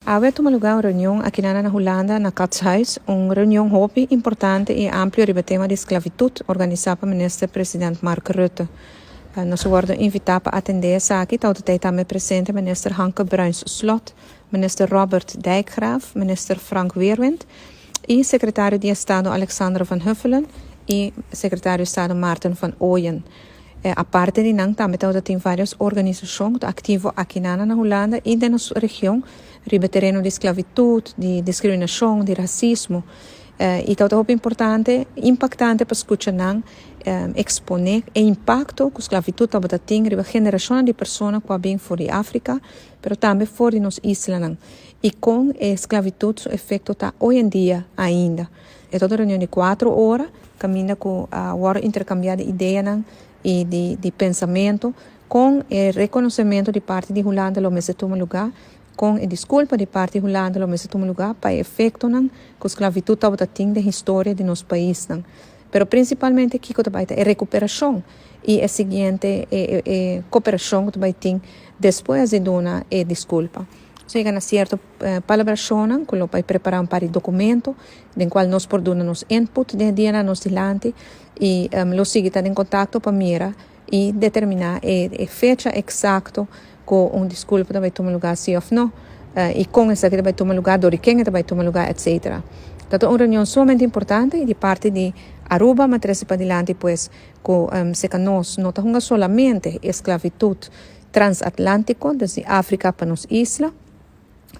Awe a tuma lugá un reunion akinana na Hulanda na Catshuis, un reunion hopi importante i amplio riba tema di sklavitut organisá pa Minister President Mark Rutte. Nos a wòrdu invitá pa atendé esaki, ta outo tei tambe presente Minister Hanke Bruins Slot, Minister Robert Dijkgraaf, Minister Frank Weerwind i Sekretario di Estado Alexander van Huffelen i Sekretario Estado Maarten van Ooyen. Aparte di nan tambe tabata tin varios organisashon ku ta aktivo akinana na Hulanda i den nos region riba e tereno di sklavitut, di diskriminashon, di rasismo. I tabata hopi importante, impaktante pa skucha nan eksponé e impakto ku sklavitut tabata tin riba generashonnan di persona ku a bin for di Afrika, pero tambe for di nos islanan i kon e sklavitut su efekto ta oy en dia ainda. E ta un reunion di kuatro ora kaminda ku a wòrdu interkambiá di ideanan i di di pensamentu kon e rekonosementu di parti di Hulanda lo mester tuma lugá, kon e diskulpa di parti Hulanda lo mester tuma lugá pa e efektonan ku sklavitut tabata tin den historia di nos paisnan. Pero prinsipalmente kiko ta bai ta e rekuperashon i e siguiente e e koperashon ku ta bai tin despues di duna e diskulpa. Nos a yega na sierto palabrashonnan ku lo bai prepará un par di dokumento den kual nos por duna nos input den e dianan nos dilanti i lo sigui ta den kontakto pa mira i determiná e fecha eksakto ku un diskulpa ta bai tuma lugá si òf no i kon esaki ta bai tuma lugá, dor di ken e ta bai tuma lugá etsetera. Ta ta un reunion sumamente importante i di parti di Aruba mi a trese padilanti pues ku seka nos no ta hunga solamente e sklavitut transatlántico desde Africa pa nos isla,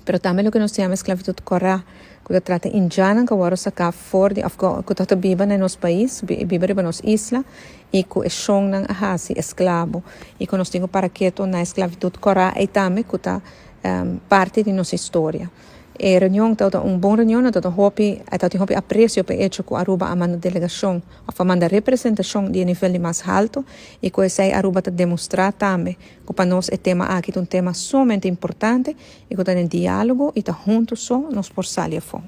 pero tambe loke nos ta yama esclavitud corá, cu ta trata indiannan cu a wòrdu sacá for di of cu ta biba na nos pais, biba riba nos isla, y cu e shonnan a haci esclabo, y cu nos tin cu para keto na esclavitud corá ey tambe cu ta parti di nos historia. E reunion tabata un bon reunion, no tabata hopi, a tabatin hopi aprecio pa e hecho cu Aruba a manda delegacion of a manda representacion di e nivel di mas halto y cu esey Aruba ta demostra tambe cu pa nos e tema aki ta un tema sumamente importante y cu ta den dialogo y ta hunto so nos por sali afo.